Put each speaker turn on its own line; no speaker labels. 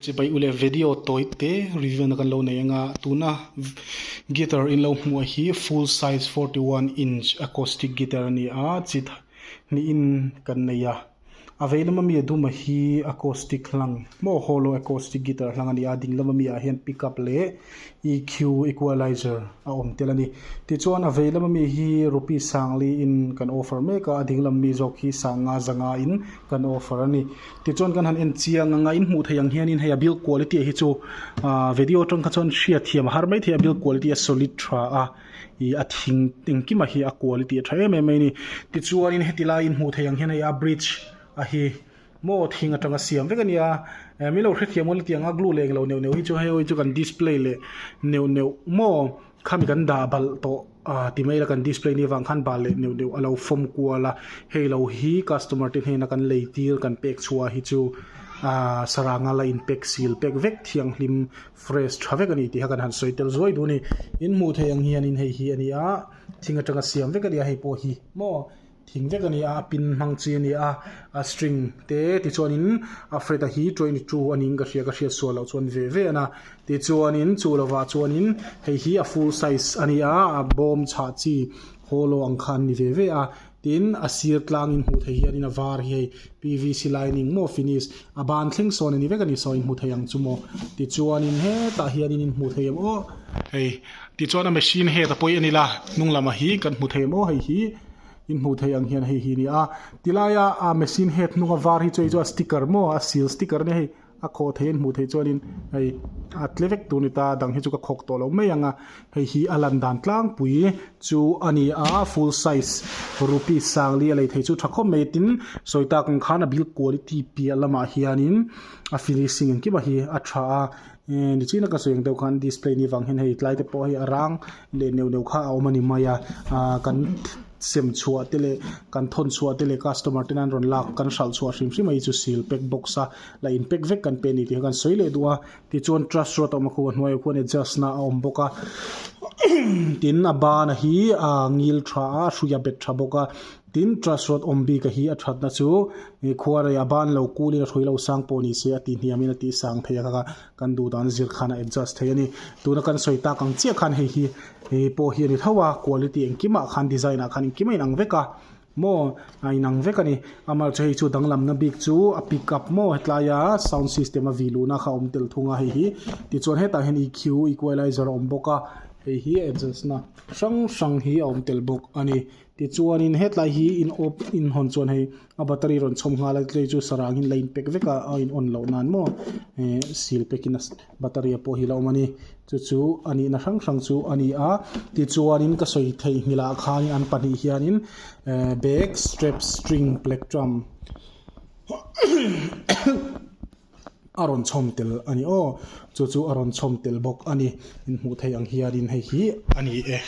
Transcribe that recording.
Chibai ule video tawi te review na kan lo nei anga tuna guitar in lo hmuh hi full size 41 inch acoustic guitar ani a chi hnihin kan nei a a vei lama mi a dum a hi acoustic hlang maw hollow acoustic guitar hlang ani a ding lama mi ah hian pickup leh EQ equalizer a awm tel a ni tichuan a vei lama mi hi rupees sangli in kan offer mek a a ding lam mi zawk hi sanga zanga in kan offer a ni. Tichuan kan han en chiang anga in hmuh theih ang hianin hei a build quality ah hi chu ahh video atang kha chuan hriat thiam a har mai thei a build quality a solid tha a ih a thing engkim ah hi a quality a tha em em mai a ni. Tichuanin heti laiin hmuh theih ang hian hei a bridge a hi maw thing atanga siam vek a ni a eh min lo hrethiam ula tiang a glue leh englo neuh neuh hi chu hei chu kan display leh neuh neuh maw khami kan dah balh tawh ah ti mai ila kan display ni avang khan bal leh neuh neuh a lo fawm kual a hei lo hi customer te hnena kan lei tir kan pek chhuah hi chu ah saranga la in pack sil pack vek thianghlim fresh tha vek a ni tih kha kan han sawi tel zuai duh a ni in hmuh theih ang hianin hei hi a ni a thing atanga siam vek a ni a hei pawh hi maw. Thing vek a ni a, a pin hmang chi a ni a, a string te tichuanin a fret a hi 22 a niin ka hria ka hriat sual loh chuan ve ve a na tichuanin chu lovah chuanin hei hi a full size a ni a, a bawm chhah chi hollow ang kha an ni ve ve a tin a sir tlangin hmuh theih hianin a var hi hei pvc lining maw finish a ban thleng sawn a ni vek a ni saw in hmu thei ang chu maw tichuanin hetah hianin in hmuh thei em aw hei tichuan a machine head a pawi a ni la hnung lamah hi kan hmu thei em aw hei hi. In hmuh theih ang hian hei hi a ni a, tilaia a machine head hnunga var hi chu hei chu a sticker maw a seal sticker ania hei a khawh theih an hmuh theih chuanin hei a tle vek tur a ni ta dang hi chu ka khawk tawh lo mai ang a, hei hi a lan dan tlangpui chu a ni a full size rupees sangli a lei thei chu tha khawp mai tin sawi tak ang khan a build quality piah lamah hianin a finishing engkim a hi a tha a. Nichina ka sawi ang deuh khan display ni vang hian hei tlai te pawh hei a rang leh neuh neuh kha a awm a ni mai a ah kan sem chhuah te leh kan thawn chhuah te leh customer te nan rawn lak kan hralh chhuah hrim hrim a hi chu seal pack box a la in pack vek kan pe a ni tih kha kan sawi leh duh a tichuan truss rod a awm a khu a hnuaiah khuan adjust na a awm bawk a tin a ban hi a ngil tha a a hrui a bet tha bawk a. Tin, truss rod awm bik a hi a thatna chu ih khuarei a ban lo kulin a hrui lo sang pawh ni se a tih hniamin a tih sang thei a kha kan duh dan zir khan a adjust thei a ni. Tuna kan sawi tak ang chiah khan hei hi ih pawh hi a ni tho a, quality engkimah khan design ah khan engkim a inang vek a maw a inang vek a ni. Amaherawhchu hei chu danglamna bik chu a pick up maw hetlaia sound system a vih luhna kha a awm tel thung a hei hi. Tichuan hetah hian EQ equalizer a awm bawk a, hei hi adjust na hrang hrang hi a awm tel bawk a ni. Tichuanin hetlai hi in off in hawn chuan hei a battery rawn chhawm nghal a tlei chu sarangin la in pack vek a a in on loh nan maw eh seal pack in a battery a pawh hi la awm a ni chu chu a nihna hrang hrang chu a ni a tichuanin ka sawi theihnghilh ah khanin an pahnih hianin eh bag strap string plectrum a rawn chhawm tel a ni aw chu chu a rawn chhawm tel bawk a ni in hmuh theih ang hianin hei hi a ni e.